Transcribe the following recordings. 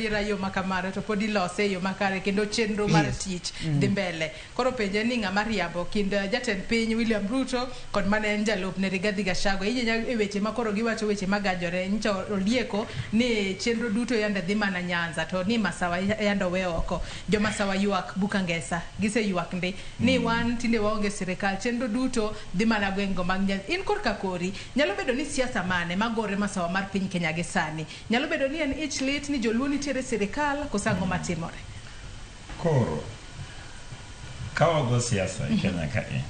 adiera yo ma kamano to pod ilose e yo makare kendo chenro mar tich dhi mbele. Koro penje ni ng'ama riambo kind jatend piny William Ruto kod mane en jalupne Rigathi Gachagua. Inyanya e weche ma koro giwacho weche magajore nyicha olieko ni chenro duto yande dhi mana Nyanza to ni Masawa yande owe oko. Jo Masawa ywak Bukangesa giseywak ndi ni wan tinde waonge sirikal chenro duto dhi mana gweng'go mag Nyanza. In korka kori nyalo bedo ni siasa mane magore Masawa mar piny Kenya gi sani? Nyalo bedo ni en ich lit ni joluo nitiere e sirikal koso ang'o matimore? Koro ka wago siasa e Kenya kae,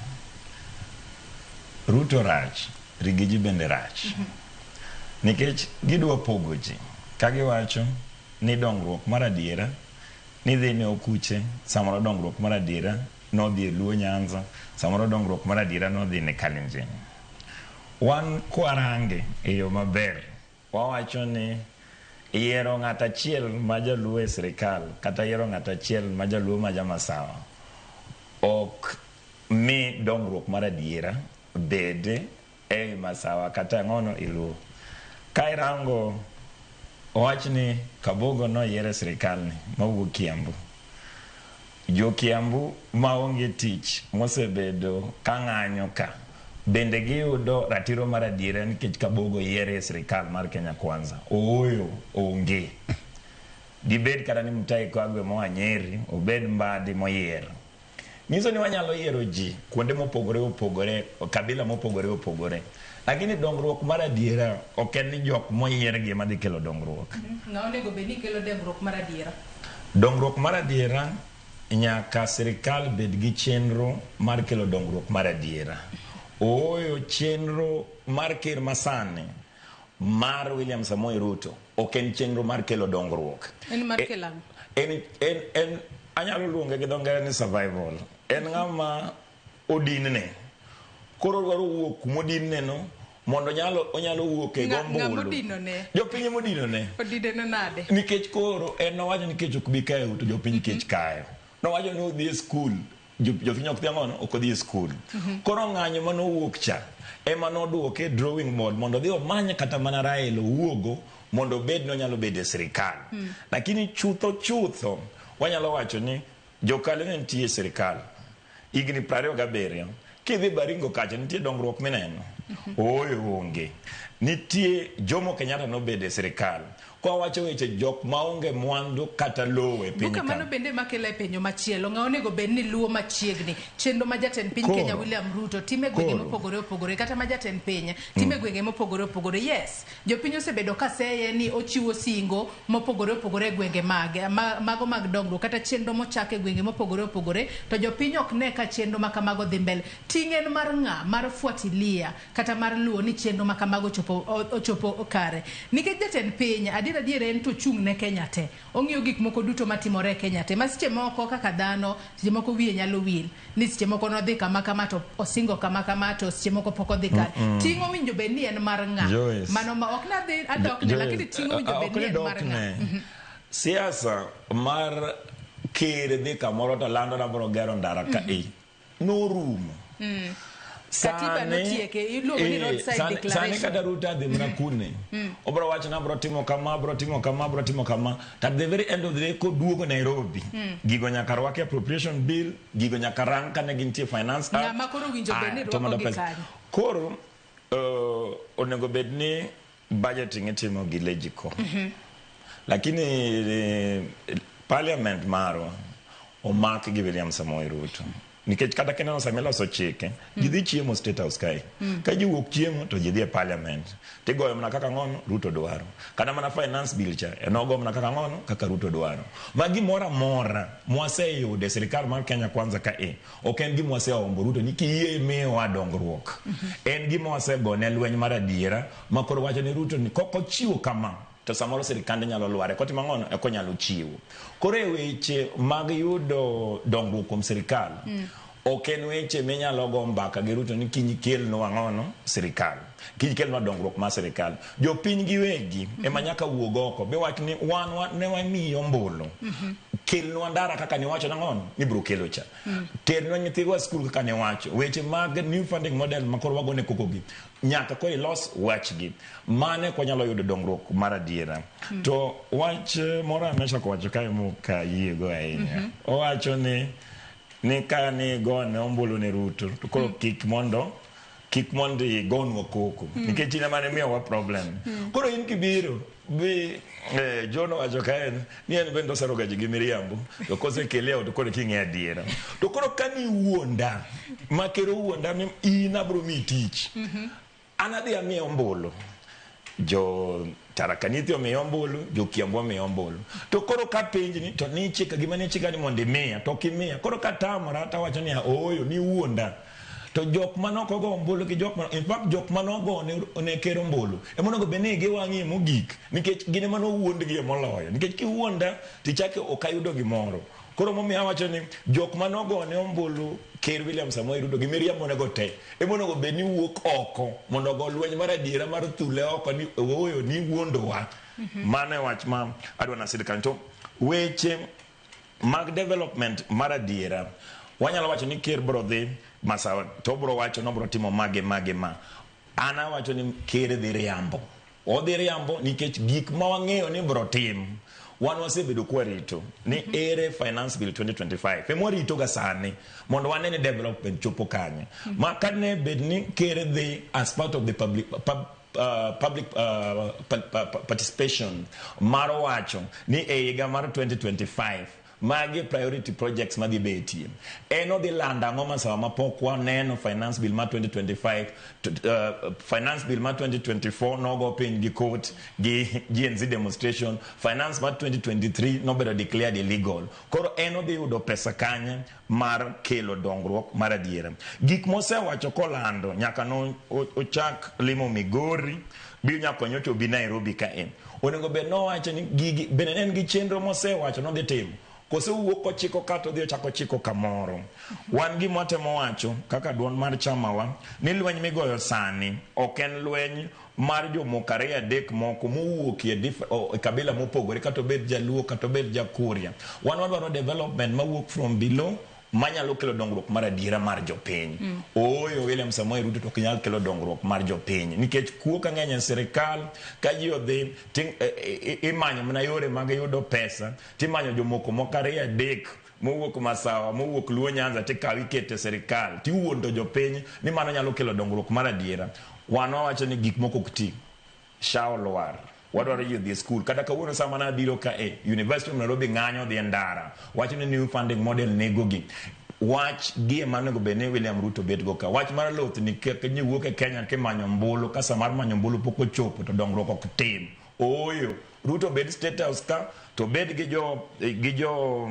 Ruto rach, Rigiji bende rach. Nikech gidwa pogo ji ka giwacho ni dongruok mar adiera ni dhi ne okuche, samoro dongruok mar adiera nodhi e Luo Nyanza, samoro dongruok mar adiera nodhi ne Kalenjin. Wan kwarange e yo maber, Wawacho ni yiero ng'at achiel ma jaluo e sirikal kata yiero ng'at achiel ma jaluo ma jamasawa ok mi dongruok mar adiera bed ei masawa kata ang'ono e luo. Ka irango owach ni Kabogo noyier e sirikal ni mawuok Kiambu. Jo Kiambu maonge tich mosebedo ka ng'anyo ka bende giyudo ratiro mar adiera nikech Kabogo oyier e sirikal mar Kenya Kwanza? Ooyo, onge. Dibed kata ni Mutahi Kagwe moa Nyeri, obed Mbadi moyier. Nyiso ni wanyalo yiero ji kuonde mopogore opogore, kabila mopogore opogore. Lakini dongruok mar adiera ok en ni jok moyier gi ema dhi kelo dongruok. Ng'a onego bed ni kelo dongruok mar adiera? Dongruok mar adiera nyaka sirikal bed gi chenro mar kelo dongruok mar adiera. Ooyo chenro mar ker masani mar William Samoei Ruto ok en chenro mar kelo dongruok. En mar kelo ang'o? En anyalo luonge gi dho ngere ni survival. En ng'ama odinne. Koro odwaro wuok kuma odinne no mondo onyalo onyalo wuok e go Ng'a ombulu. modinone? Jopiny ema odinone. Odinone nade? Nikech koro en nowacho ni kech ok bi kayo to jopiny kech kayo. Nowacho ni odhi e skul jopiny ok dhi ang'ono ok odhi e skul. Koro ng'anyo mane owuok cha ema noduoke e drawing board mondo odhi omany kata mana Raila owuogo mondo obed ni onyalo bedo e sirikal. Lakini chutho chutho wanyalo wacho ni jokale ne nitie e sirikal higni 27 kidhi Baringo kacha nitie dongruok mineno ooyo onge nitie Jomo Kenyatta nobedo e sirikal Kwa wacho weche jok maonge mwandu kata lowo e piny Buka ka. mano bende makela e penjo machielo, ng'a onego bed ni luwo machiegni chenro ma jatend piny Koro. Kenya William Ruto timo e gwenge Koro. mopogore opogore kata ma jatend piny timo e gwenge mopogore opogore. Yes, jopiny osebedo ka seye ni ochiwo singo mopogore opogore e gwenge mage ma, mago mag dongruok kata chenro mochak e gwenge mopogore opogore to jopiny ok ne ka chenro ma kamago dhi mbele. Ting' en mar ng'a mar fuatilia kata mar luwo ni chenro ma kamago ochopo, ochopo kare. Nikech jatend piny, adier adier en to ochung' ne Kenya te. Ong'iyo gik moko duto matimore e Kenya te. Ma seche moko kaka dhano, seche moko wiye nyalo wil ni seche moko nodhi kama kama to osingo kama kama to seche moko pok odhi kare. Ting' owinjo bed ni en mar ng'a? Joyce. Mano ma ok nadhi adokne, Joyce, lakini ting' owinjo bed ok ni ni en mar ng'a? dokne. Siasa mar ker dhi kamoro to lando nabro gero ndara ka e norumo. Katiba notieke, iluongo ni roadside sani declaration. kata Ruto adhi mana kune obro wacho ni abro timo kama abro timo kama abro timo kama to at the very end of the day koduogo Nairobi gigo nyaka rwaki appropriation bill gigo nyaka rang kane gintie finance act Ng'ama koro owinjo bed ni Aya, to mondo rwakogi pesa- kanyo. koro onego bed ni budgeting itimo gi Legico lakini parliament marwa omak gi William Samoei Ruto nikech kata kineno sama iloso chike ji dhi chiemo State House kae ka ji wuok chiemo to ji dhi e parliament tigoyo mana kaka ng'ono Ruto dwaro kata mana finance bill cha en ogo mana kaka ng'ono kaka Ruto dwaro ma gimoro amora mwaseyudo e sirikal mar Kenya Kwanza ka e ok en gima waseombo Ruto ni kiyie imiyowa dongruok en gima wasegone lweny mar adiera ma koro wacho ni Ruto ni kok ochiwo kama to samoro sirikande nyalo lware kotimo ang'ono eka onyalo chiwo koro e weche mag yudo dongruok kuom sirikal ok en weche minyalo go mbaka gi Ruto ni kiny ikelnwa ang'ono sirikal kiny ikelnwa dongruok mar sirikal jopiny giwegi ema nyaka wuog oko biwach ni wan ne wamiyi ombulu. Kelnwa ndara kaka niwacho nang'ono ni bro kelo cha. Ternwa nyithiwa skul kaka niwacho. Weche mag new funding model ma koro wagone koko gi. Nyaka koro ilos wachgi. Mane kwa nyalo yudo dongruok mar adiera. To wach moro amechako wacho kae mokayiego ahinya. Owacho ni ka ni gone ombulu ne Ruto to koro kik mondo igonwa koko nikech in ema ne miyowa problem. Koro in kibiro bi John owacho ka en ni en bende oseroga ji gi miriambo to kosekele e ot koro king'e adiera. To koro ka niwuonda ma ker owuonda ni in abro miyi tich an adhi amiye ombulu jo Tharaka Nithi omiye ombulu jo Kiambu omiye ombulu to koro ka penjni to nichika gima nichika ni mondo imiya to ok imiya koro katamora tawacho niya ooyo niwuonda to jok manok ogo ombulu gi jok in fact jok manogo ne ker ombulu ema onego bed ni giwang'ie mogik nikech gin ema nowuondgi moloyo nikech kiwuonda tichako ok ayudo gimoro koro momiyo awacho ni jok manogo ne ombulu ker William Samoei Ruto gi miriambo nego te ema onego bed ni wuok oko mondo ogo lweny mar adiera mar thule oko ni ooyo ni wuondowa. Mano e wach ma adwa nasir kanyo. To weche mag development mar adiera wanyalo wacho ni ker bro dhi Masawa to obro wacho ni obro timo mage mage ma an awacho ni ker dhi riambo odhi riambo nikech gik ma wang'eyo ni bro tim wan wasebedo kwarito ni ere finance bill 2025 ema warito ga sani mondo wane ni development chopo kanye ma kane bed ni ker dhi as part of the public participation mar wacho ni e higa mar 2025 magi priority projects madhi betie en odhi lando ang'o masawa mapok waneno finance bill mar 2025 to, finance bill mar 2024 nogo piny gi court gi Gen Z demonstration finance mar 2023 nobedo declared illegal koro en odhi yudo pesa kanye mar kelo dongruok mar adiera gik mosewacho kolando nyaka no ochak limo Migori bi nyaka nyocha obi Nairobi ka en onego bed nowacho ni gigi bende ne en gi chenro mosewacho nodhi timo kose owuok kochiko ka to odhi ochako chiko kamoro wan gima watemo wacho kaka duond mar chamawa ni lweny migoyo sani ok en lweny mar jomoko ariyo adek moko mowuok e kabila mopogore kata obed jaluo kata obed jakuria wan wadwaro development mawuok from below manyalo kelo dongruok mar adiera mar jopiny. Ooyo William Samoei Ruto to ok nyal kelo dongruok mar jopiny nikech kuo ka ng'eny e sirikal ka ji odhi imanyo mana yore mag yudo pesa timanyo jomoko moko ariyo adek mowuok Masawa mowuok Luo Nyanza tikawo iketo e sirikal tiwuondo jopiny ni mano nyalo kelo dongruok mar adiera. Wan wawacho ni gik moko ok ti SHA olwar wadwaro ji odhi e skul kata kawuono sama nabiro ka e University of Nairobi ng'anyo dhi e ndara wacho ni new funding model nego gi wach gi ema onego bed ni William Ruto bet go ka wach mar luth ni kaka ji wuok e Kenya kimanyo ombulu ka sa mar manyo ombulu pok ochopo to dongruok ok tim ooyo Ruto bed State House ka to bed gi jo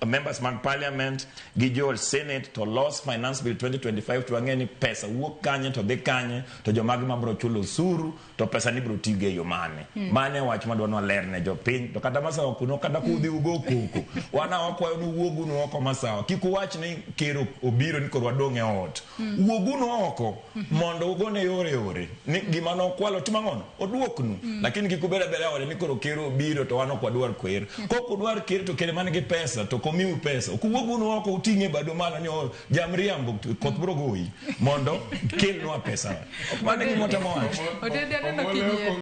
members mag parliament gi jo senate to los finance bill 2025 to wang'e ni pesa wuok kanye to dhi kanye to jomage mabro chulo osuru to pesa ni bro tigo e yo mane. Mane wach madwa ni ne jopiny to kata Masawa kuno kata kudhi ugo koko wana wakwayo ni wuogunu oko Masawa kik uwach ni ker obiro ni koro wadong' e ot wuogunu oko mondo ugone yore yore ni gima nokwalo timo ang'ono oduoknu lakini kik ubed abeda e ode ni koro ker obiro to wan ok wadwar ker kok udwar ker to ker man gi pesa to komiu pesa ok uwuogunu oko uting'e badu malo ni oh, jamriambo koth biro goyi mondo kelnwa pesa ok mano e gima watemo wacho. Otende aneno kinyiero.